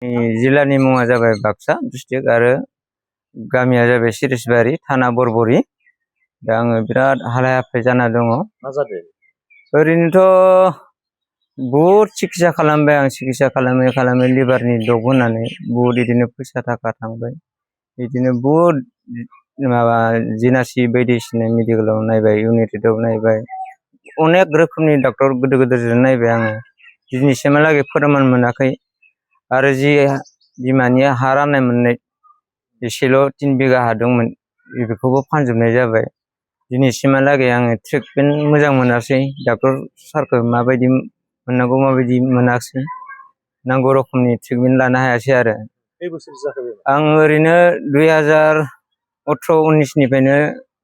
जिल्लानि मुङा जाबाय बाक्सा डिस्ट्रिक्ट आरो गामिया जाबाय सिरिसबारि थाना बरबरि। दा आङो बिराद हालाय हाफाय जाना दङ। मा जादों? ओरैनोथ' बहुद सिकित्सा खालामबाय आं, सिकित्सा खालामै लिभारनि डग होनानै बहुद बिदिनो फैसा थाखा थांबाय। बिदिनो बहुद माबा जिनासि बायदिसिना मेडिकेलाव नायबाय, इउनाइटेडआव नायबाय, अनेक रोखोमनि डक्टर गोदोर गोदोरजों नायबाय आङो। दिनैसिमहालागै फोरमान मोनाखै। आरो जि बिमानि हा राननाय मोननाय एसेल' 3 बिगा हा दंमोन, बेखौबो फानजोबनाय जाबाय। दिनैसिमहालागै आङो ट्रिटमेन्ट मोजां मोनासै। डक्टर सारखौ माबायदि मोननांगौ माबायदि मोनासै, नांगौ रोखोमनि ट्रिटमेन्ट लानो हायासै आरो। खै बोसोर जाखो? आं ओरैनो 2018-19निफ्रायनो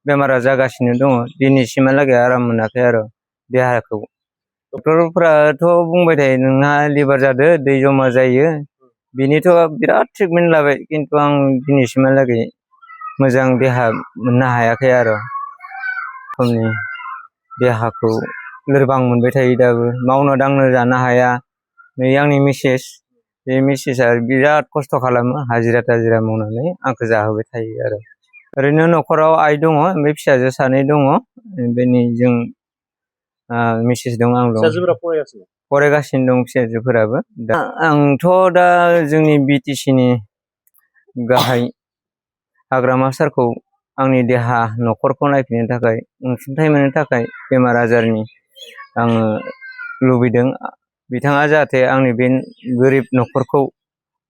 बेमारा जागासिनो दङ। दिनैसिमहालागै आराम मोनाखै आरो देहाखौ। डक्टरफोराथ' बुंबाय थायो नोंहा लिभार जादो, दै जमा जायो, बिनिथ' बिराद ट्रिटमेन्ट लाबाय, खिन्थु आं दिनैसिमहालागै मोजां देहा मोननो हायाखै आरो। देहाखौ लोरबां मोनबाय थायो दाबो, मावनो दांनो जानो हाया। नै आंनि मिसेस, बे मिसेसआ बिराद खस्थ' खालामो, हाजिरा थाजिरा मावनानै आंखौ जाहोबाय थायो आरो। ओरैनो न'खराव आइ दङ, ओमफ्राय फिसाजो 2 दङ, ओमफ्राय नै जों मिसेस दं, आं दं। फिसाजोफोरा फरायगासिनो दं फिसाजोफोराबो। आंथ' दा जोंनि BTC-नि गाहाय हाग्रामा सारखौ आंनि देहा न'खरखौ नायफिननो थाखाय, अनसुंथाइ मोननो थाखाय बेमार आजारनि आङो लुबैदों। बिथाङा जाहाथे आंनि बे गोरिब न'खरखौ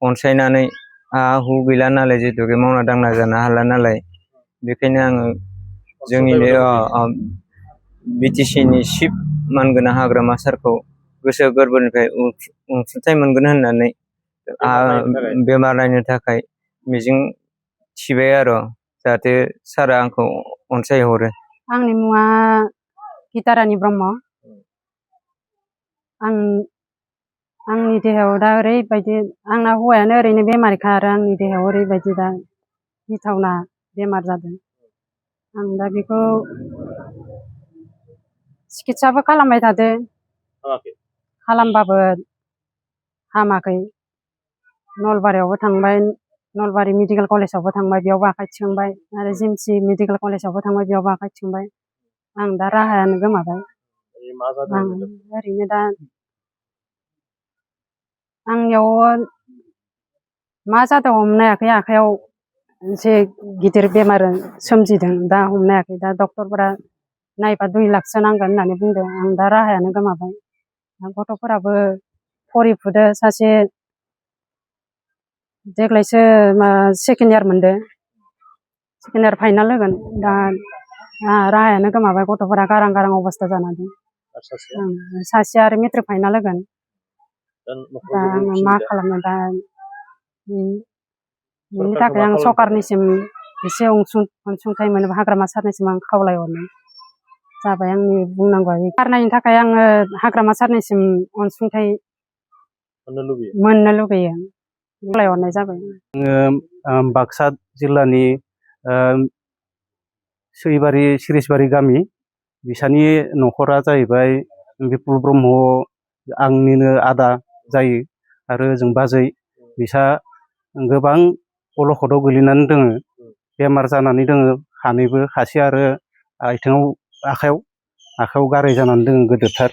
अनसायनानै, हा हु गैला नालाय, जिहेतु मावना दांना जानो हाला नालाय, बेखायनो आङो जोंनिनो BTC-नि चिफ मानगोनां हाग्रामा सारखौ गोसो गोरबोनिफ्राय अनसुंथाइ मोनगोन होननानै बेमार नायनो थाखाय मिजिं थिबाय आरो, जाहाथे सारा आंखौ अनसायहरो। आंनि मुङा गितारानि ब्रह्म। आंनि देहायाव दा ओरैबायदि, आंना हौवायानो ओरैनो बेमारिखा, आरो आंनि देहायाव ओरैबायदि दा गिथावना बेमार जादों। आं दा बेखौ सिकित्साबो खालामबाय थादो, खालामबाबो हामाखै। नलबारियावबो थांबाय, नलबारि मेडिकेल कलेजावबो थांबाय, बेयावबो आखाइ थिखांबाय, आरो जिमसि मेडिकेल कलेजावबो थांबाय, बेयावबो आखाइ थिखांबाय। आं दा राहायानो गोमाबाय। आं ओरैनो दा आंनियाव मा जादों हमनो हायाखै, आखाइयाव मोनसे गिदिर बेमार सोमजिदों, दा हमनो हायाखै। दा डक्टरफोरा नायबा 2 लाखसो नांगोन होननानै बुंदों। आं दा राहायानो गोमाबाय। गथ'फोराबो फरिफुदो, सासे देग्लायसो 2nd इयार मोनदो, 2nd इयार फाइनाल होगोन। दा राहायानो गोमाबाय, गथ'फोरा गारां गारां अबस्था जाना दं। सासेया आरो मेट्रिक फाइनाल होगोन। दा आङो मा खालामनो? दा बेनि थाखाय आं सरकारनिसिम एसे अनसुंथाइ मोनोबा, हाग्रामा सारनिसिम आं खावलायहरनाय जाबाय। आंनि बुंनांगौआ गारनायनि थाखाय आङो हाग्रामा सारनिसिम अनसुंथाइ मोननो लुगैयो, खावलायहरनाय जाबाय। आङो बाक्सा जिल्लानि सिरिसबारि गामि, बिसानि न'खरा जाहैबाय बिपुल ब्रह्म, आंनिनो आदा जायो, आरो जों बाजै। बिसा गोबां अलखदाव गोलैनानै दोङो, बेमार जानानै दोङो सानैबो। सासे आरो आखाइयाव गाराय जानानै दोङो गोदोरथार।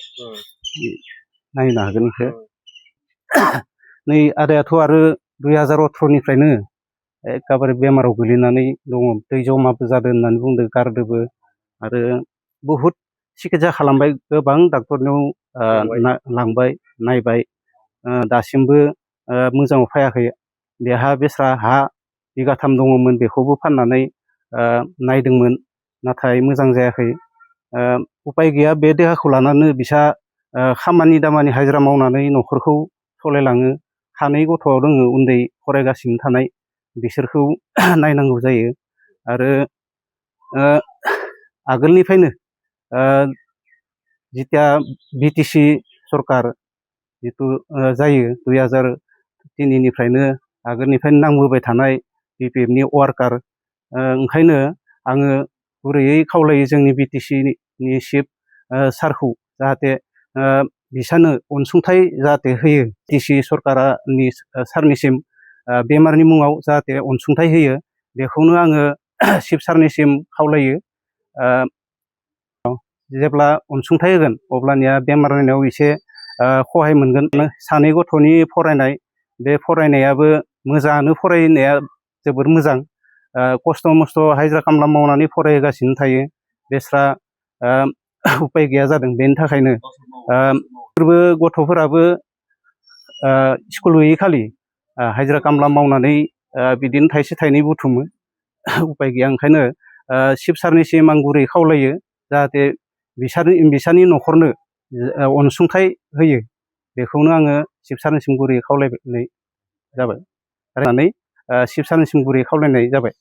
नायनो हागोन बेखौ। नै आदायाथ' आरो 2018निफ्रायनो एखेबारे बेमाराव गोलैनानै दङ। दै जमाबो जादों होननानै बुंदों, गारदोबो। आरो बहुद सिकित्सा खालामबाय, गोबां डक्टरनियाव लांबाय, नायबाय, दासिमबो मोजाङाव फैयाखै। बेहा बेस्रा हा 3 बिगा दङमोन, बेखौबो फाननानै नायदोंमोन, नाथाय मोजां जायाखै। उपाय गैया, बे देहाखौ लानानै बिसा खामानि दामानि हाजिरा मावनानै न'खरखौ सालायलाङो। 2 गथ' दङ उन्दै फरायगासिनो थानाय, बिसोरखौ नायनांगौ जायो। आरो आगोलनिफ्रायनो जिथिया BTC सरकार जिथु जायो, 2003निफ्रायनो आगोलनिफ्रायनो नांबोबाय थानाय BPFनि वार्कार। ओंखायनो आङो गुरैयै खावलायो जोंनि BTCनि चिफ सारखौ, जाहाथे बिसानो अनसुंथाइ जाहाथे होयो डिसि सरकारनि सारनिसिम बेमारनि मुङाव जाहाथे अनसुंथाइ होयो बेखौनो आङो चिफ सारनिसिम खावलायो। जेब्ला अनसुंथाइ होगोन अब्लानिया बेमार नायनायाव एसे सहाय मोनगोन। सानै गथ'नि फरायनाय बे फरायनायाबो मोजाङानो, फरायनाया जोबोर मोजां। खस्थ' मस्थ' हाजिरा खामला मावनानै फरायगासिनो थायो। बेस्रा उपाय गैया जादों। बेनि थाखायनो गथ'फोराबो स्कुल गैयै खालि हाजिरा खामला मावनानै बिदिनो थाइसे थाइनै बुथुमो। उपाय गैया, ओंखायनो चिफ सारनिसिम आं गुरै खावलायो जाहाथे बिसानि न'खरनो अनसुंथाइ होयो। बेखौनो आङो चिफ सारनिसिम गुरै खावलायनाय जाबाय। चिफ सारनिसिम गुरै खावलायनाय जाबाय।